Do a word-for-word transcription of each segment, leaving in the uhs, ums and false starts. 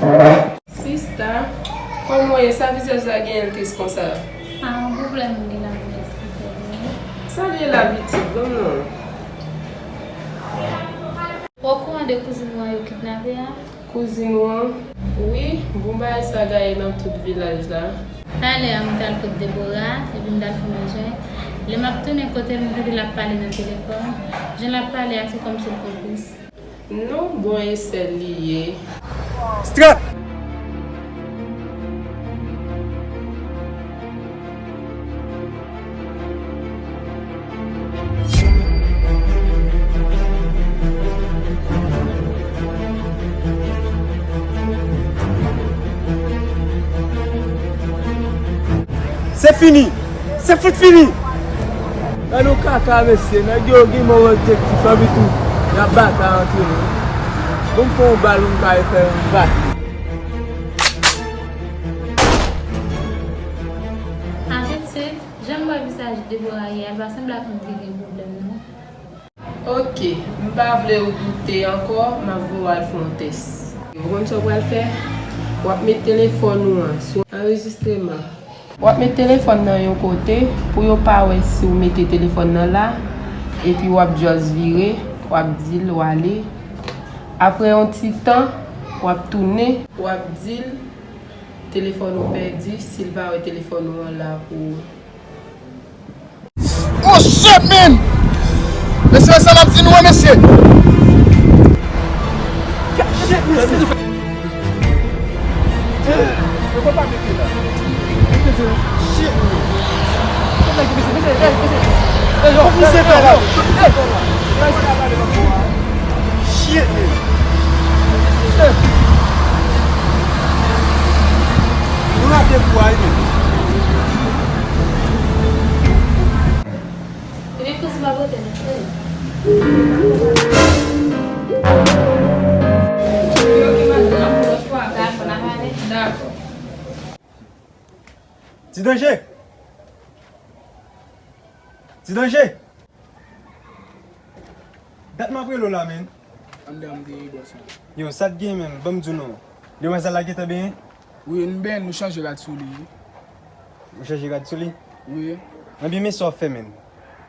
Sista, kòman w ye? Sa vizaj la genyen l tris konsa? Ah, yon pwoblèm m gen la pou m eksplike w. Sa l ye la pitit? Ban m non. Ou okouran de kouzin ou an yo kidnape a? Kouzin ou an? Wi, bon bagay sa gaye nan tout vilaj la. Talè a m t al kot Deborah, epi m t al fè manje. Lè m ap tounen kote l, m tande l ap pale nan telefòn. Jan l ap pale a, se kòmsi l konplis. Non, bon, e sèl li ye. Strat! Se fini! Se fout fini! Gade yon kaka, mesye. Nèg yo gen move objektif, epi tou, y ap batay antre yo. Bon, m fè yon bal, m ka fè yon bal. An fèt, se jan m wè vizaj Deborah yè a, l pa sanble ak moun ki gen pwoblèm, non. Oke, m pa vle w doute ankò, m ap voye w al fè yon tès. Ou konn sa w pral fè? W ap met telefòn ou an sou anrejistreman. W ap met telefòn nan yon kote pou yo pa wè si w mete telefòn nan la, epi w ap just vire, w ap di l w ale. Apre yon ti tan, w ap tounen, w ap di l telefòn ou pèdi, si l pa wè telefòn ou an la pou ou. Oh shit, man! Mesye, sa n ap di nou an, mesye? Shit, mesye. Shit, man. Shit, man. Nou rate kou a, wi, men. Ebyen, kouz pa pote nan fè. Yo ki madanm pou lòt fwa. Dakò, n a pale. Dakò. Ti Danje! Ti Danje! Dat m ap rele w la, men. Anndan m te ye, bòs la. Yo, sa t gen, men? Ban m di w non. Demwazèl la gentan benyen? Wi, n benyen, nou chanje rad sou li, wi. Ou chanje rad sou li? Wi. Ebyen, men sa w ap fè, men.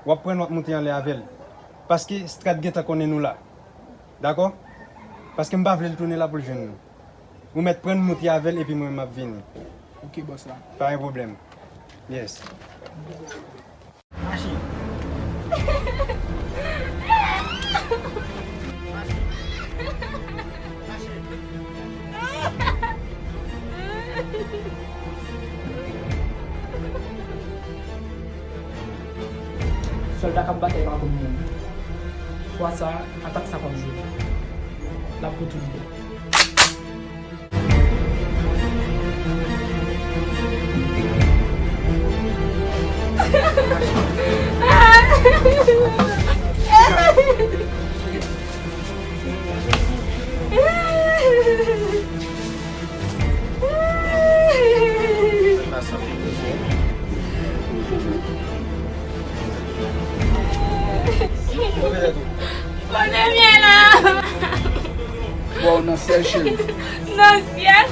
W ap pran l, w ap monte anlè avè l. Paske Strat gentan konnen nou la. Dakò? Paske m pa vle l tounen la pou l jwenn nou. Ou mèt pran l, monte avè l, epi mwen, m ap vini. Oke, bòs la. Pa gen pwoblèm. Yes. Mache. Mache. Mache. Sòlda k ap batay pa konn mouri. Fwa sa a, atak sa p ap jwe. L ap retounen. Kote m ye la? Waw, nan syèl, cheri. Nan syèl?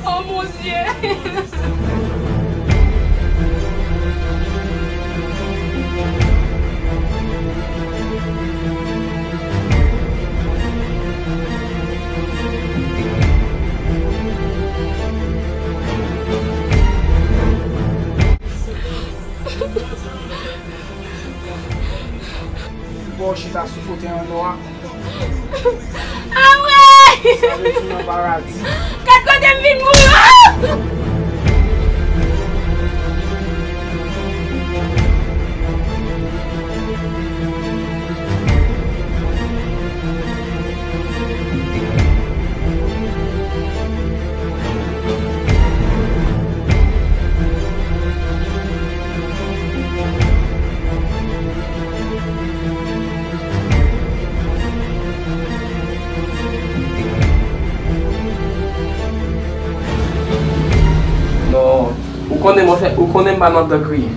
Oh mon Dieu! Bò chita sou fotèy an nò a. Awe! Sa vle di nan paradi. Gad kote m vin mouri. Non, ou konnen mwen fè, ou konnen m pa nan tan kriye.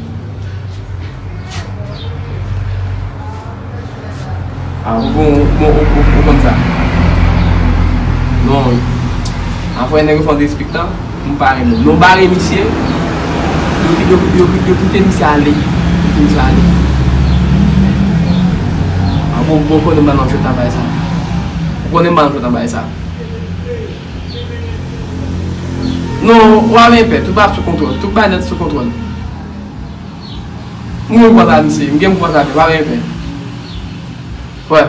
Ah, ou, ou, ou, ou, ou konn sa. Bon, apre nèg yo fè yon derespektan, m pa renmen l. Nou bare misye, yo, yo, yo, yo kite misye ale. Yo kite misye ale. An bon, bon, konnen m pa nan jwèt nan bagay sa. Ou konnen m pa nan jwèt nan bagay sa. Non, ou pa bezwen pè, tout bagay sou kontwòl, tout bagay nèt sou kontwòl. M gen pou pran sa misye, m gen pou pran sa misye, pa bezwen pè. Wè.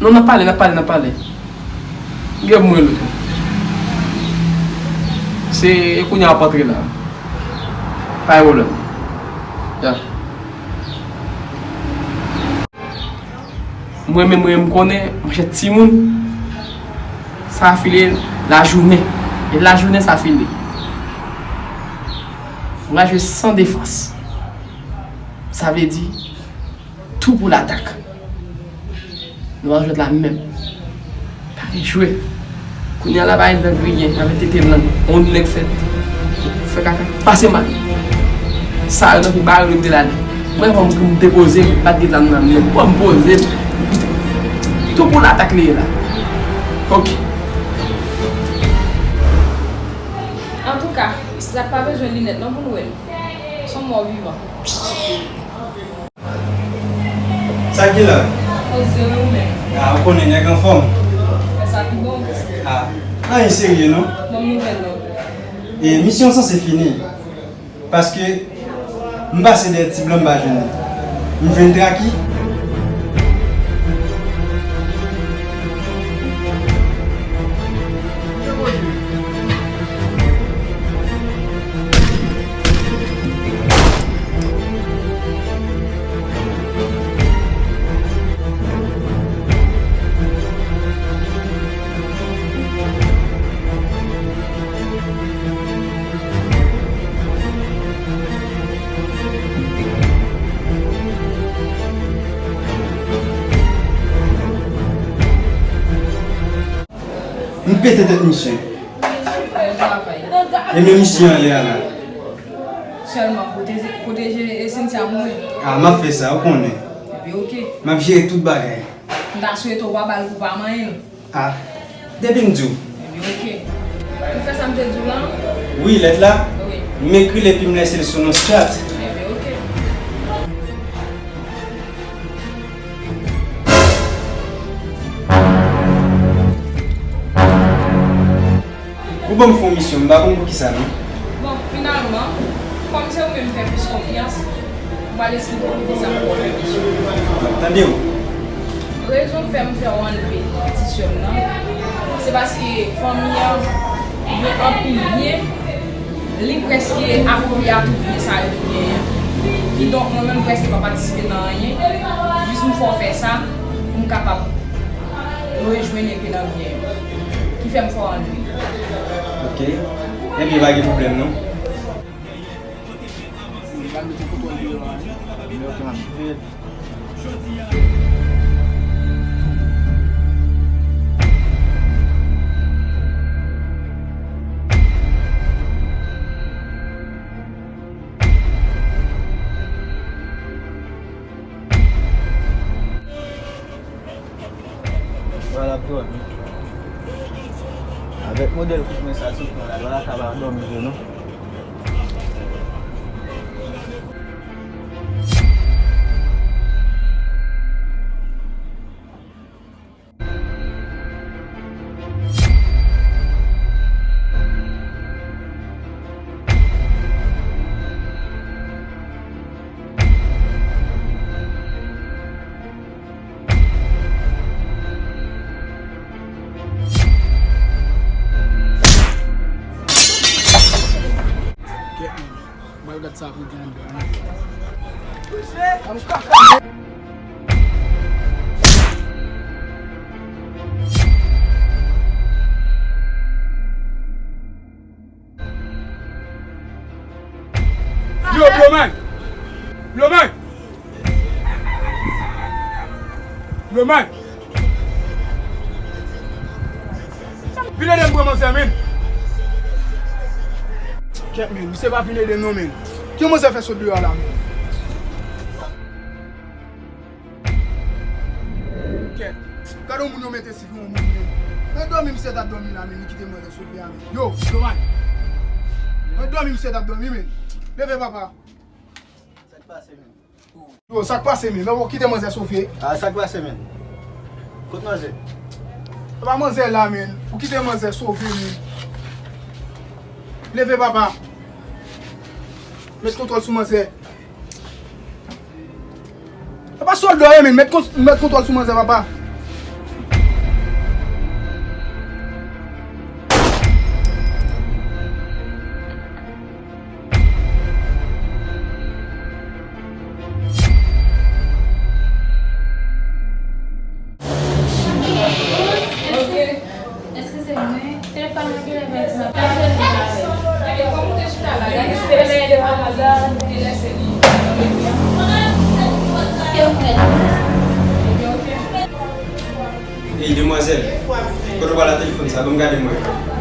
Non, n ap pale, n ap pale, n ap pale. M gen pou m rele w tou. Se kounye a w ap antre la. Pa gen pwoblèm. Ya. Mwen menm, mwen, m konnen, monchè, timoun, sa file lajounen. E lajounen, sa file. Mwen jwe san defans. Sa vle di, tou pou latak. Nou pa jwèt la menm. Pa gen jwe. Kounye a la pa gen dan griyen, avèk tete lang. On nèg fè, fè kaka. Pase mal. Sa yo nan ki bare yo m te la li. Mwen fò m, m depoze m, pa t gen zam nan men m. Bon, m poze m. Tou pou latak li ye la. Ok. Antouka, Isla pa bezwen linèt non pou l wè l. Se yon mò vivan. Sa k gen la? Poze wi ou menm. A, ou konnen nèg anfòm. Fè sa pi bon. A, anyen serye non. Bon nouvèl non. E misyon sanse fini. Paske m pase dèyè ti blan m pa jwenn li. M jwenn Traki. M pete tèt misye. Bon travay. E men misye anlè a la. Sèlman pwoteje, pwoteje Cynthia pou mwen. A, m ap fè sa, ou konnen. Epi oke. M ap jere tout bagay. M ta swete w pa ba l kou pa manyen l. A, depi m di w. Ebyen, oke. Ou fè sa m te di w lan? Wi, lèt la. Wi. M ekri l epi m lese l sou nou chat. Ebyen, oke. Ou ban m fè yon misyon, m pa konn poukisa non. Bon, finalman, kòm se ou menm m fè plis konfyans, m pral esplike w poukisa m fè w fè misyon. M ap tande w. Rezon k fè m fè w anlve ti sè m nan, se paske fanmi an gen anpil byen, li prèske akoupye a tout byen sa yo ki genyen. Kidonk, mwen menm, m prèske pa patisipe nan anyen. Jis m fè w fè sa, pou m kapab rejwenn enpe nan byen yo. Ki fè m fè w anlve. Ok. Ebyen, pa gen pwoblèm, non. Li pral mete kontwòl deyò a, wi. Ok, m ap swiv. Pral ap dòmi. Avèk modèl kout men sa ti pran la, pral ka pa dòmi vre non. Kèt, men. M al gad sa pou gen anndan an. Yo, Blomay! Blomay! Blomay! Vin ede m pran manzè, men. Kèt, men, misye pa vin ede m non, men. Ki manzè fè sot deyò a la, men? Kèt, gade yon moun yo mete sou yon moun, men. Dòmi misye t ap dòmi la, men li kite manzè sove a, men. Yo, Domay. Mwen dòmi misye t ap dòmi, men. Leve, papa. Sa k pase, men? Yo, sa k pase, men? Lè w kite manzè sove. Ah, sa k pase, men? Kot manzè? E pa manzè la, men. Ou kite manzè sove, men. Leve, papa. Met kontwòl sou manzè. Papa, sòlda w ye, men. Met kont-, met kontwòl sou manzè, papa. Èske, èske se mwen? Telefòn mwen genlè pèdi nan plas. Epi kòm ou te chita la, gade se lè de Amazon, ou te lèse li. Ey, demwazèl, kote w pral ak telefòn sa? Ban m gade mwen.